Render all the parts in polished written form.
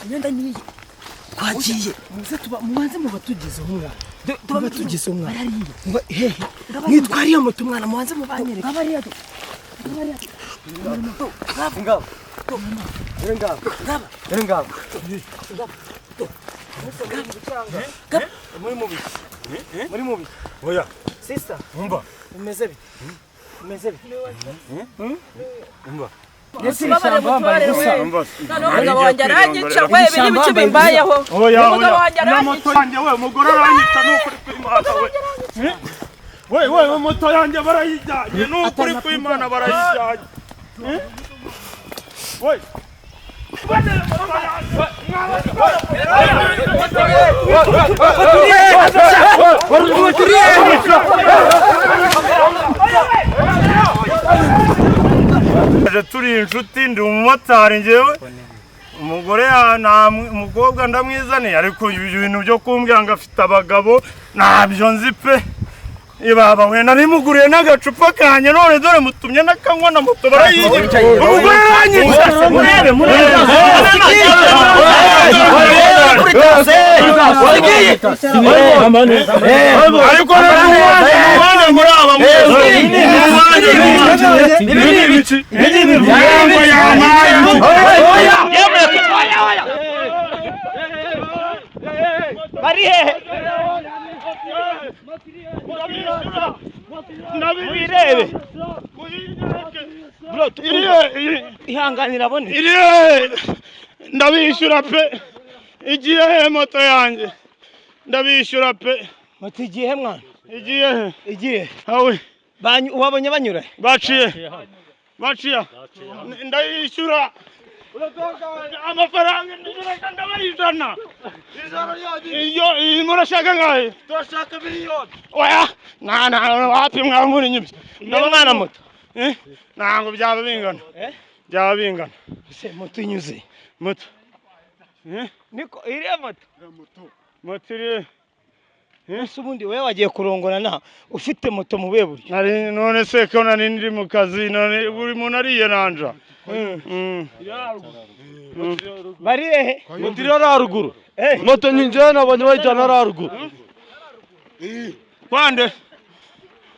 Imyenda niyi twagiye muze tuba mubanze mubatugezeho umwana, tubatugezeho umwana. Ngo hehe mwitwariye moto umwana, mubanze mubanyereke. Ngabo ngabo ngabo ngabo. Muri mubi, muri mubi. Oya. Sister. Umva. Umeze bite? Umeze bite? Umva. Umugabo wanjye aranyica we, ibi n'ibice bimbayeho. Oya. Umugabo Oya. wanjye Na aranyica. moto yanjye we, umugore aranyica n'ukuri kw'Imana we. We we, moto yanjye barayijyanye n'ukuri kw'Imana barayijyanye. We. Turi inshuti, ndi umumotari njyewe. Umugore umukobwa ndamwizaniye, ariko ibintu byo kumbwira ngo afite abagabo ntabyo nzi pe. Ibaba we, narimuguriye n'agacupa kanjye none dore mutumye n'akanywa na moto barayigira. Umugore aranyica. Murebe murebe. Ariko n'umwana muri aba Bari hehe? Wirebe bro, ihanganira abone. Ndabishyura pe. Igiye he moto yanjye? Ndabishyura pe. Moto igiye he mwana? Igiye he? Igiye. Awe. Wabonye banyura? Baciye. Baciye. Ndayishyura. Amafaranga ndishaka ndabaha 100. Iyo iyi murashaka ngahe? Turashaka miliyoni. Oya, na na wapi mwamuri nyibye. Ndabona mwana moto. Eh? Ntabwo byaba bingana. Byaba bingana. Se moto inyuze. Moto. Eh? Niko iriya moto. Moto iri. Ese ubundi wewe wagiye kurongora na ufite moto mu buhe buryo? Nari none se ko nari ndi mu kazi, none buri muntu ariye nanja. Bari hehe? Moto iri haruguru. Moto nyinjye nabonye bayijyana haruguru. Kwande?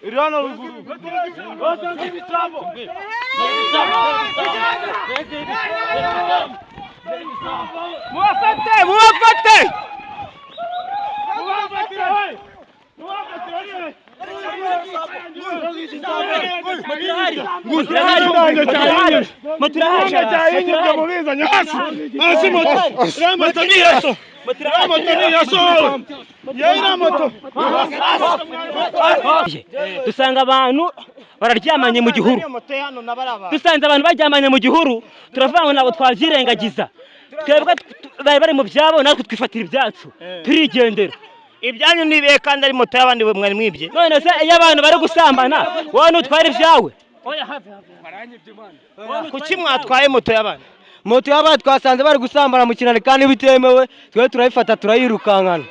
Iri hano ruguru. Mubafate, mubafate. Dusanga abantu bararyamanye mu gihuru, dusanze abantu baryamanye mu gihuru, turavuga ngo ntabwo twabyirengagiza. Twebwe bari bari mu byabo, natwe twifatira ibyacu turigendera. Ibyanyu nibihe kandi ari moto y'abandi mwari mwibye? None se iyo abantu bari gusambana wowe ntutwara ibyawe? Kuki mwatwaye moto y'abandi? Moto y'abandi twasanze bari gusambana mu kinani kandi bitemewe, twe turayifata turayirukankana.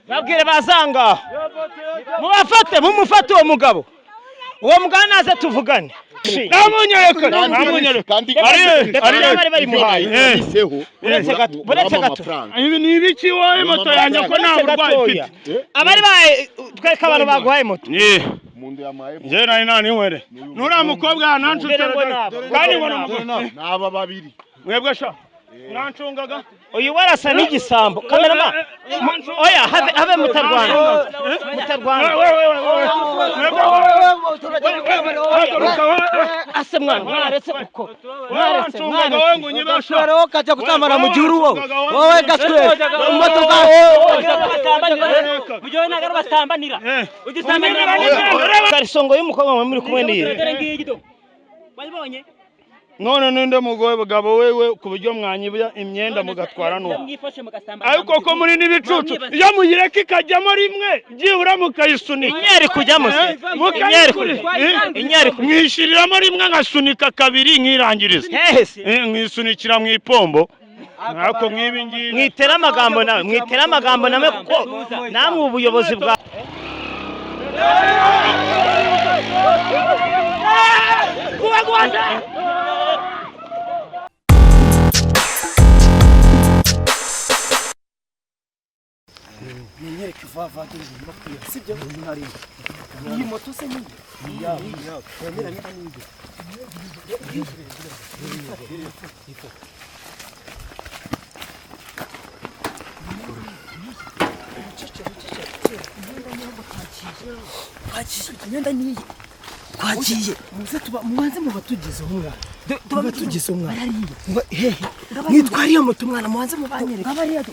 Babwire bazanga mubafate, mumufate uwo mugabo. Uwo mugabo naze tuvugane. Namunyereka, namunyereka. Ari bari muhaye. Buretse gato. Ibi ni ibiki wowe moto yanjye ko nta burwayi ifite? Abari baye twereka abantu baguhaye moto. Njye nari naninywere. Nuriya mukobwa yananshutse kandi ngo ni n'aba babiri. Mwebwe sha mwancungaga. Uyu warasa n'igisambo. Kamerama. Oya, have have mutarwana. Mutarwana. Ase mwana, mwaretse uko. Mwaretse mwana. Gaswere kajya gusambana mu gihuru wowe. Wowe gaswere. Moto Mugihe ntabwo basambanira. Ugisambanira. Karisongo y'umukobwa muri kumwe niye. Wabibonye? None ninde mugabo wewe ku buryo mwanyibya imyenda mugatwara nuko? Ariko ko muri n'ibicucu iyo muyireka ikajyamo rimwe byibura mukayisunika. Inyeri kujyamo se. Inyeri mwishiriramo rimwe nkasunika kabiri nkirangiriza. Nkisunikira mu ipombo. Nkako nk'ibi ngibi. Mwitera amagambo nawe, mwitera amagambo nawe kuko namwe ubuyobozi bwa Turaje. Menyereke vuba vuba dore ibintu bakwiye sibyo iyi moto se ni iyawe wemera niba ni iye. Imyenda niyi twagiye muze tuba mubanze mubatugezeho umwana tubatugezeho umwana hehe mwitwariye moto umwana mubanze mubanyereke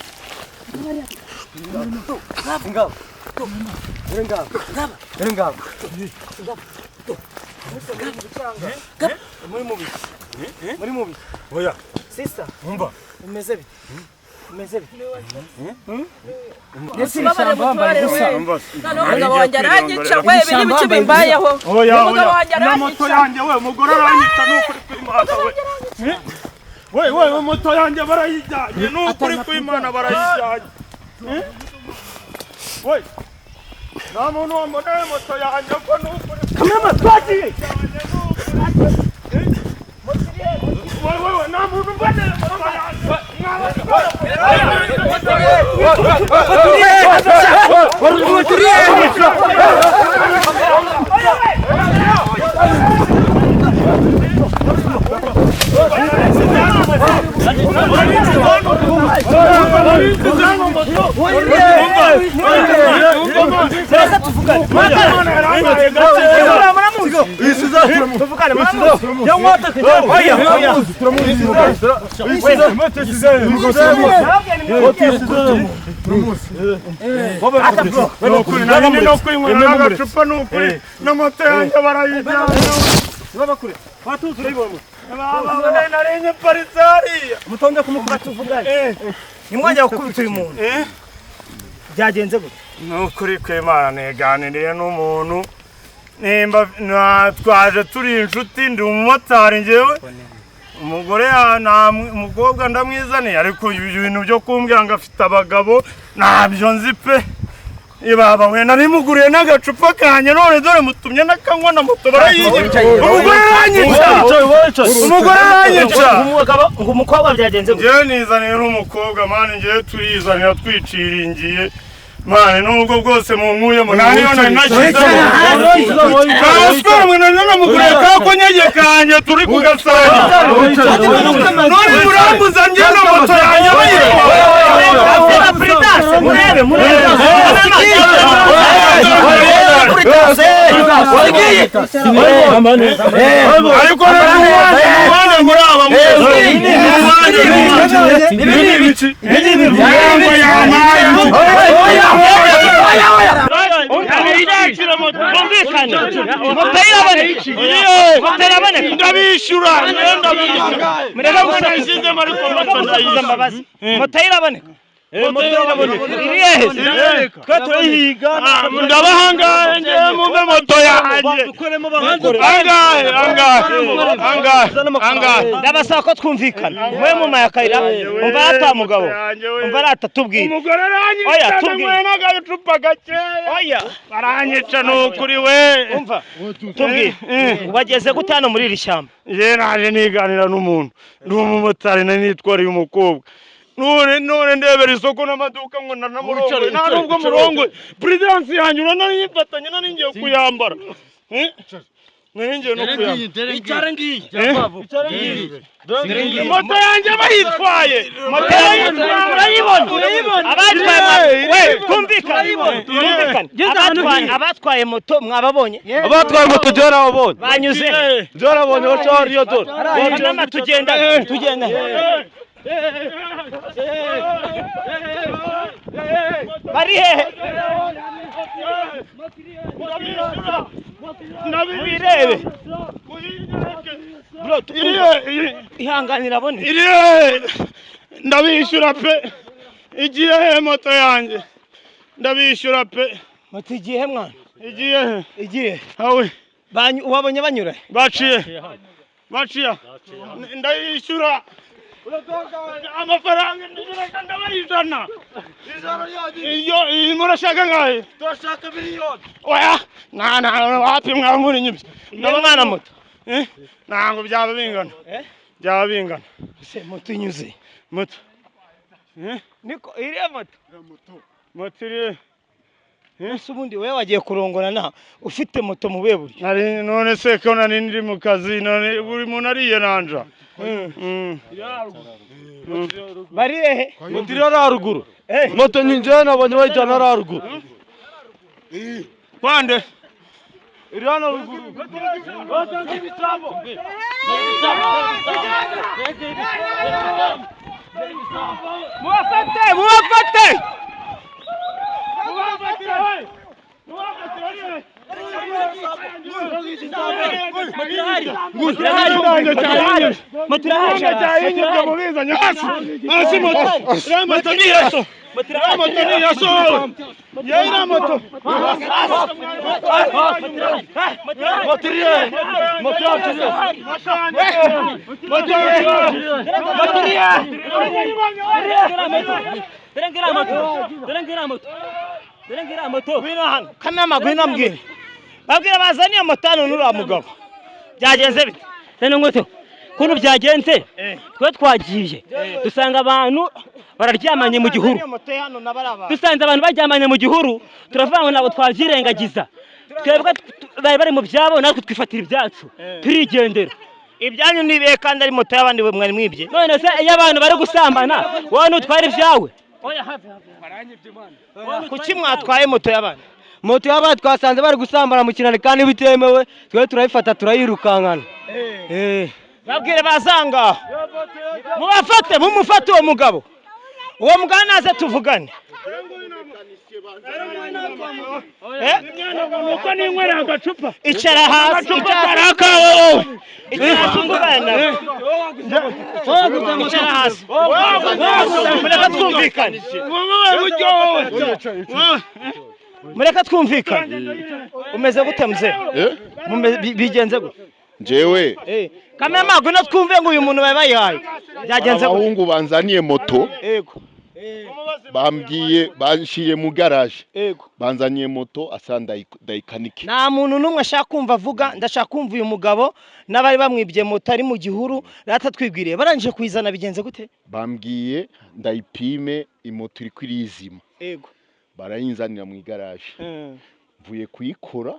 Ngabo. Ngabo. Ngabo. Muri mubi. Muri mubi. Oya. Sister. Umva. Umeze bite? Umeze bite? Umugabo wanjye aranyica we, ibi n'ibiki bimbayeho. Umugabo wanjye aranyica. Na moto yanjye we, umugore aranyica n'ukuri kw'Imana we. We we moto yanjye barayijyanye n'ukuri kw'Imana barayijyanye. We nta muntu wamboneye moto yanjye ko n'ukuri. Kamama twagiye. We we nta muntu mboneye moto yanjye. Mutonde kumukuba tuvugane. Nimwajya gukubita uyu muntu. Byagenze gute? Nukuri kw'Imana neganiriye n'umuntu nimba twaje turi inshuti ndi umumotari njyewe umugore umukobwa ndamwizaniye ariko ibintu byo kumbwira ngo afite abagabo ntabyo nzi pe. Ibaba we narimuguriye n'agacupa kanye none dore mutumye n'akanywa na moto barayigira. Umugore aranyica. Umugore aranyica. Ngo umukobwa byagenze gute? Njyewe nizaniye n'umukobwa mani njyewe turizanira twiciringiye. Mani nubwo bwose munkuyemo nta niyo nari nashyizemo. Nta mwe nari namuguriye ka konyege kanye turi kugasangira. None murambuza njyewe na moto yanjye bayitwaye. Murebe murebe. Ariko n'umwana muri aba ndabishyura moto iraboneka. Ndabahangaye ngewe mumpe moto yanjye. Angahe angahe angahe angahe. Ndabasaba ko twumvikana. Mwe mu mayakayira umva ata mugabo. Umva atatubwira. Umugore aranyica mwe n'agacupa gakeya. Oya baranyica nukuri we. Umva tubwire. Wageze gute hano muri iri shyamba? Nje naje niganira n'umuntu. Ndi umumotari nari nitwariye umukobwa. None none ndebera isoko n'amaduka ngo nanamurongo nta nubwo murongo prudence yanyu nanayifatanye nari ngiye kuyambara nari ngiye no kuyambara icara ngiye moto yanjye bayitwaye moto yanjye urayibona abatwaye we twumvikane twumvikane abatwaye moto mwababonye abatwaye moto jora babonye banyuze jora babonye baca iyo dore mama tugenda tugenda bari hehe wirebe bro ihanganira abone ndabishyura pe igiye he moto yanjye ndabishyura pe moto igiye mwana igiye he igiye hawe wabonye banyura baciye baciye ndayishyura amafaranga ndashaka ndabayijana iyo murashaka ngahe turashaka miliyoni oya nta nta wapi mwamuri nyibye ndabona mwana moto Ntabwo byaba bingana. Byaba bingana. Se moto inyuze. Moto. Niko iriya moto. Moto iri. Ese ubundi wewe wagiye kurongora na ufite moto mu buhe buryo? Nari none se ko nari ndi mu kazi none buri muntu ariye nanja. Bari hehe? Moto iri haruguru. Moto nyinjye nabonye bayijyana haruguru. Kwande. Iri hano ruguru. Mubafate, mubafate. Kanama ngwino mbwire. Babwira bazaniye moto hano n'uriya mugabo. Byagenze bite? None ngoto kuntu byagenze twe twagiye dusanga abantu bararyamanye mu gihuru. Dusanze abantu baryamanye mu gihuru turavuga ngo ntabwo twabyirengagiza. Twebwe bari bari mu byabo natwe twifatira ibyacu turigendera. Ibyanyu nibihe kandi ari moto y'abandi mwari mwibye? None se iyo abantu bari gusambana wowe ntutwara ibyawe? Kuki mwatwaye moto y'abandi? Moto y'abandi twasanze bari gusambana mu kinani kandi bitemewe, twe turayifata turayirukankana. Babwire bazanga. Mubafate, mumufate uwo mugabo. Uwo mugabo naze tuvugane. Nuko ninywera agacupa. Icara hasi, icara wowe. Icara hasi mvugane. Icara hasi. Mureka twumvikane. Mureka twumvikane. Umeze gute mzee? Bigenze gute? Njyewe Kamera ngwino twumve ngo uyu muntu bayihaye. Byagenze gute? Abahungu banzaniye moto. Yego. Bambwiye banshiye mu garage. Yego. Banzaniye moto asa ndayikanike. Nta muntu numwe ashaka kumva avuga, ndashaka kumva uyu mugabo n'abari bamwibye moto ari mu gihuru ratatwibwiriye. Barangije kuyizana bigenze gute? Bambwiye ndayipime imoto iri kwirizima. Yego. Barayinzanira mu garage. Mvuye kuyikora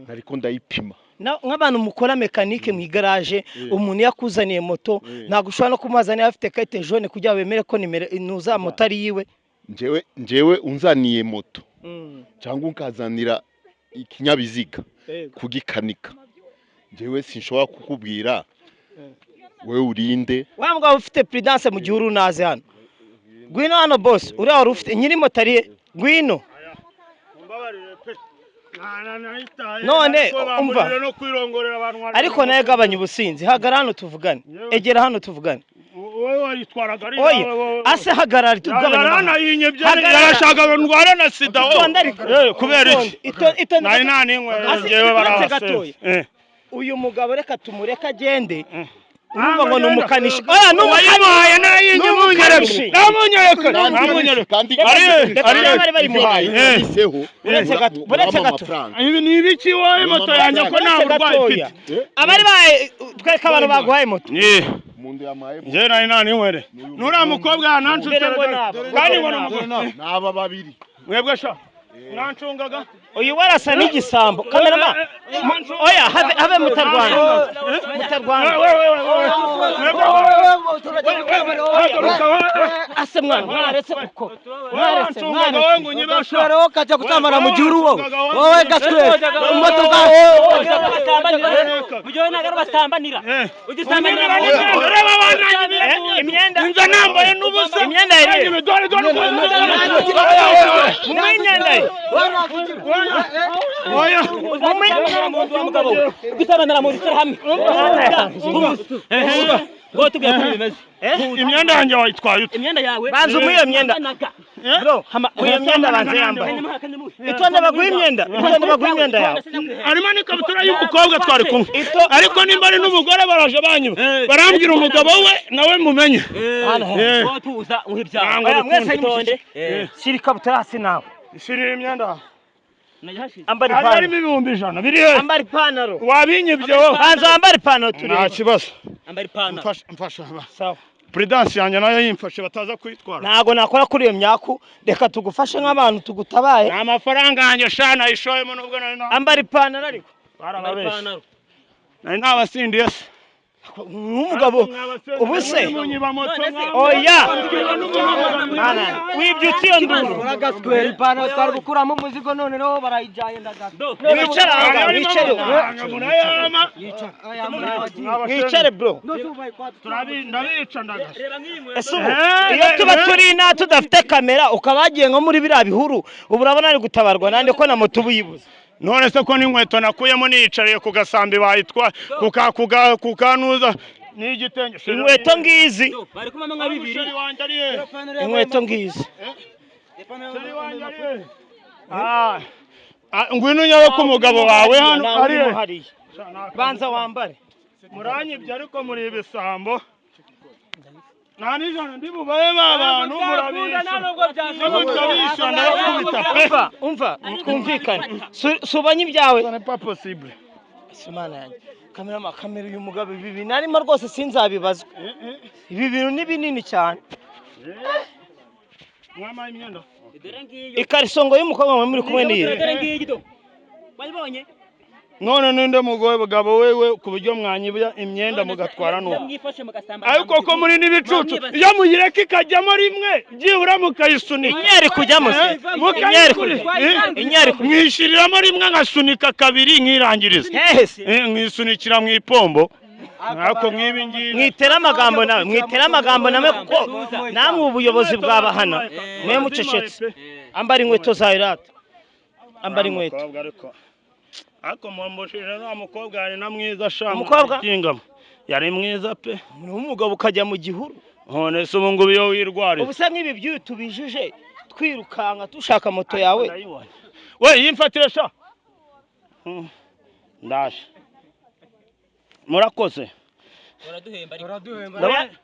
ariko ndayipima. Nk'abantu mukora mekanike mu igaraje, umuntu yakuzaniye moto ntabwo ushobora no kumazanira afite carte jaune kugira bemere ko nimero nuza moto ari yiwe. Njyewe unzaniye moto cyangwa ukazanira ikinyabiziga kugikanika, njyewe sinshobora kukubwira wewe urinde. Wa mugabo ufite prudence mu gihuru naze hano. Ngwino hano boss, uriya wari ufite nyiri moto ari ngwino. None umva ariko naye gabanya ubusinzi, hagara hano tuvugane, egera hano tuvugane. Wowe wayitwaraga ari oya ase hagarara tugabanya. Yarashaka ndwara na sida wowe kubera iki? Nari naninyweye njyewe barabase. Uyu mugabo reka tumureka agende. Urumva ngo ni umukanishi. Oya ni umukanishi nayinye munyereka. Namunyereka. Namunyereka. Kandi ari bari muhaye. Buretse gato. Ibi ni ibiki wowe moto yanjye ko nta burwayi ifite. Abari baye twereka abantu baguhaye moto. Umuntu yamaye. Njye nari naninywere. Nuriya mukobwa yananshutse kandi ngo ni naba babiri. Mwebwe sha. Mwancungaga. Uyu warasa n'igisambo. Kamerama. Oya have mutarwana. Mutarwana. Ase mwana mwaretse uko. Mwaretse mwaretse. Wowe kajya gusambana mu gihuru wowe. Wowe gaswe. Moto zawe. Mujyowe nagaro basambanira. Ugisambanira. Imyenda. Inza nambaye n'ubusa. Imyenda iri. Dore dore. Imyenda ye. Oya. Gusambanira mu nzu hamwe. Ngo tubwiye ko bimeze. Imyenda yanjye wayitwaye ute? Imyenda yawe. Banza umuye imyenda. Bro, uyo myenda banze yambaye. Itonde baguha imyenda. Itonde baguha imyenda yawe. Harimo n'ikabutura y'umukobwa twari kumwe. Ariko nimba ari n'umugore baraje banyiba. Barambwira umugabo we nawe mumenye. Ngo tuza uhe ibyawe. Mwese itonde. Shyira ikabutura hasi nawe. Shyira imyenda. Ambara Hari ipantaro. harimo 100,000 biri he? Ambara ipantaro. Wabinyibye wowe. Banza wambara ipantaro turebe. Nta kibazo. Ambara ipantaro. Mfasha, mfasha. Sawa. Prudence yanjye nayo yimfashe bataza kwitwara. Ntago nakora kuri iyo myaku, reka tugufashe nk'abantu tugutabaye. Nta mafaranga yanjye sha nayishoyemo nubwo nari na Ambara ipantaro ariko. barababeshye. Nari nabasindiye se. Nk'umugabo ubu se oya wibyutse iyo nduru. Uragaswera ipantaro twari gukuramo umuzigo none naho barayijyanye ndagata. Wicare aho ngaho, wicare. Wicare bro. Ndabica ndagasa. Ese ubu iyo tuba turi inaha tudafite kamera ukaba wagiye nko muri biriya bihuru, ubu urabona ari gutabarwa nande ko na moto uba uyibuze. None se ko n'inkweto nakuyemo niyicariye ku gasambi bayitwa kukanuza n'igitenge. Inkweto ngizi. Bari kumama nka bibiri. Sheri wanjye ari he? Inkweto ngizi. Sheri wanjye ari he? Ah, ngwino unyabe ko umugabo wawe hano ari he? Banza wambare. Muranyibye ariko muri ibisambo. Nta nijoro ndi bubaye ba bantu murabisha. Mutabisha ndabakubita pe. Umva, twumvikane. Subanye ibyawe. Ce n'est pas possible. Simana yanjye. Kamera kamera uyu mugabo ibi bintu arimo rwose sinzabibazwa. Ibi bintu ni binini cyane. Mwamaye imyenda. Ikariso ngo y'umukobwa mwe muri kumwe niyi. Dore ngiyi do. Wayibonye? None ninde mugabo wewe ku buryo mwanyibya imyenda mugatwara n'uwo. Ariko ko muri n'ibicucu iyo muyireka ikajyamo rimwe byibura mukayisunika. Inyeri kujyamo se. Inyeri Inyeri mwishiriramo rimwe nkasunika kabiri nkirangiriza. Hehe se. Nkisunikira mu ipombo. Ariko nk'ibi ngibi. Mwitera amagambo nawe, mwitera amagambo nawe kuko namwe ubuyobozi bwabahana. Mwe mucecetse. Ambara inkweto zawe rata. Ambara inkweto. Ariko mwamboshije nta mukobwa yari na mwiza sha. Umukobwa? Yari mwiza pe. Ni umugabo ukajya mu gihuru. None se ubu ngubu iyo wirwariza. Ubu se nk'ibi byuyu tubijije twirukanka dushaka moto yawe. We yimfatire sha. Ndaje. Murakoze.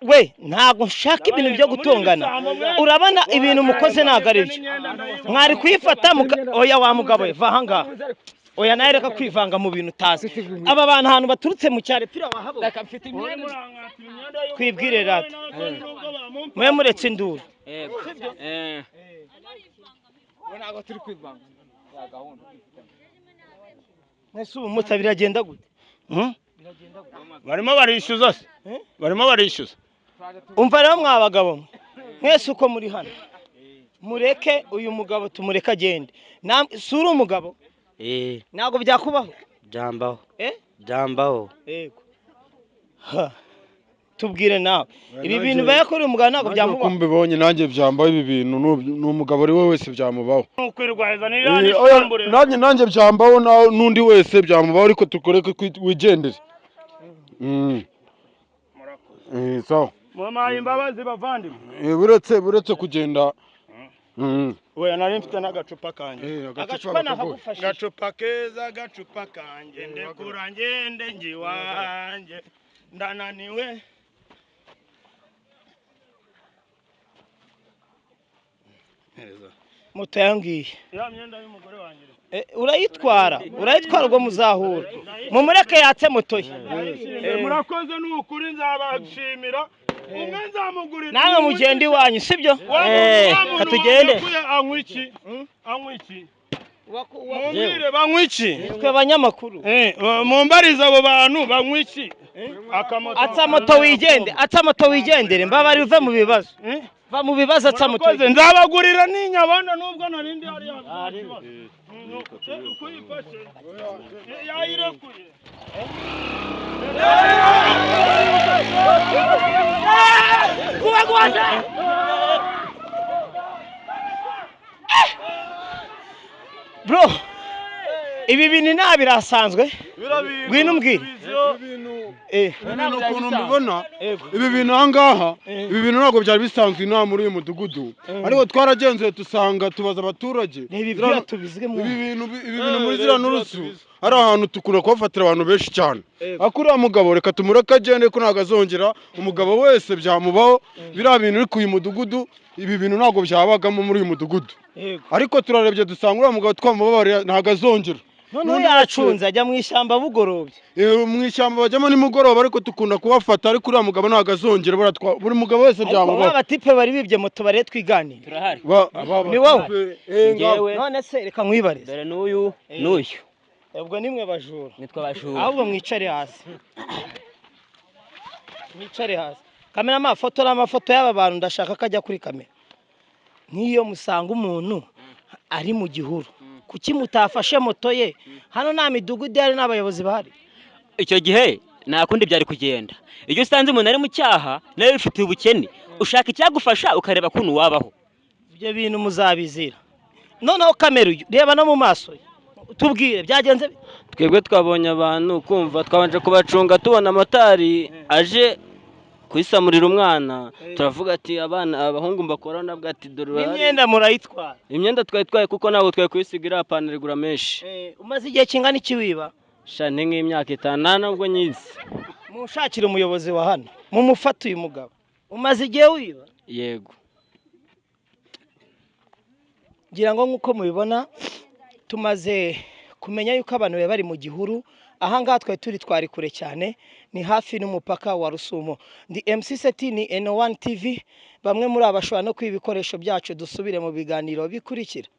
We ntabwo nshaka ibintu byo gutongana. Urabona ibintu mukoze ntabwo ari byo. Mwari kuyifata oya wa mugabo we va aha ngaha. Oya nawe reka kwivanga mu bintu utazi. Aba bantu ahantu baturutse mu cyaro pira wahabona. Twibwire rata. Mwe muretse induru. Mwese ubu musa biragenda gute? Barimo barishyuza se? Barimo barishyuza. Umva rero mwa bagabo mwese uko muri hano. Mureke uyu mugabo tumureke agende. Si uri umugabo? Ntabwo byakubaho? Byambaho. Byambaho. Yego. Tubwire nawe. Ibi bintu bibaye kuri uyu mugabo ntabwo byamubaho. Kumbibonye nanjye byambaho ibi bintu ni umugabo ari we wese byamubaho. Kwirwariza ni irani. Nanjye nanjye byambaho n'undi wese byamubaho ariko tukoreke wigendere. Sawa. Mumaye imbabazi bavandimwe. Buretse kugenda. Oya nari mfite n'agacupa kanjye. Agacupa nakagufasha. Gacupa keza gacupa kanjye ndekura ngende ngiwanjye ndananiwe. Moto yangiye. Ya myenda y'umugore wanjye. Urayitwara, urayitwara ubwo muzahura. Mumureke yatse moto ye. Murakoze ni ukuri nzabashimira. Umwe nzamugurira. Namwe mugende iwanyu sibyo? Katugende. Anywa iki? Anywa iki? Mumbwire banywa iki? Twe abanyamakuru. Mumbarize abo bantu banywa iki? Atsa moto wigende, atsa moto wigendere, mbabari uve mu bibazo. Va mu bibazo atsa moto. Nzabagurira n'inyabana nubwo narindi hari kuyifashe. Yayirekuye. Bro, ibi bintu nta birasanzwe. Ngwino umbwire. Ibintu ukuntu mbibona, ibi bintu aha ngaha, ibi bintu ntabwo byari bisanzwe inaha muri uyu mudugudu. Ariko twaragenzuye dusanga tubaza abaturage. Ibi bintu muri ziriya nturusu ari ahantu tukunda kuhafatira abantu benshi cyane. Ariko uriya mugabo reka tumureke agende ko ntabwo azongera, umugabo wese byamubaho. Biriya bintu uri ku uyu mudugudu, ibi bintu ntabwo byabagamo muri uyu mudugudu. Ariko turarebye dusanga uriya mugabo twamubabarira, ntabwo azongera. Noneho N'undi wese- yacunze ajya mu ishyamba bugorobye. Mu ishyamba bajyamo nimugoroba, ariko dukunda kubafata. Ariko uriya mugabo ntabwo azongera, buri mugabo wese Ariko byamubaho. ba batipe bari bibye moto bare twiganira. Turahari. Ni wowe? Njyewe. None se reka nkwibarize. Dore n'uyu n'uyu. Ubwo nimwe bajura? Nitwe abajura. Ahubwo mwicare hasi, mwicare hasi. Kamera, amafoto n'amafoto y'aba bantu ndashaka ko ajya kuri kamera. Nk'iyo musanga umuntu ari mu gihuru, kuki mutafashe moto ye? Hano nta midugudu ihari, n'abayobozi bahari? Icyo gihe nta kundi byari kugenda. Iyo usanze umuntu ari mu cyaha nawe wifitiye ubukene, ushaka icyagufasha, ukareba ukuntu wabaho. Ibyo bintu muzabizira. Noneho kamera uyu, reba no mu maso ye, tubwire byagenze bite? Twebwe twabonye abantu, kumva twabanje kubacunga, tubona motari aje kuyisamurira umwana, turavuga ati abana abahungu mbakora, nabwo ati dore urahari. N'imyenda murayitwara? Imyenda twayitwaye, kuko ntabwo twari kuyisiga, iriya pantaro igura menshi. Umaze igihe kingana iki wiba? Sha, ni nk'imyaka 5, nta nubwo nyizi. Munshakire umuyobozi wa hano, mumufate uyu mugabo. Umaze igihe wiba? Yego. Ngira ngo nk'uko mubibona, tumaze kumenya yuko abantu bari bari mu gihuru. Ahangaha twari turi, twari kure cyane, ni hafi n'umupaka wa Rusumo. Ndi MC Seti, ni N1 TV. Bamwe muri aba bashobora no kwiba ibikoresho byacu. Dusubire mu biganiro bikurikira.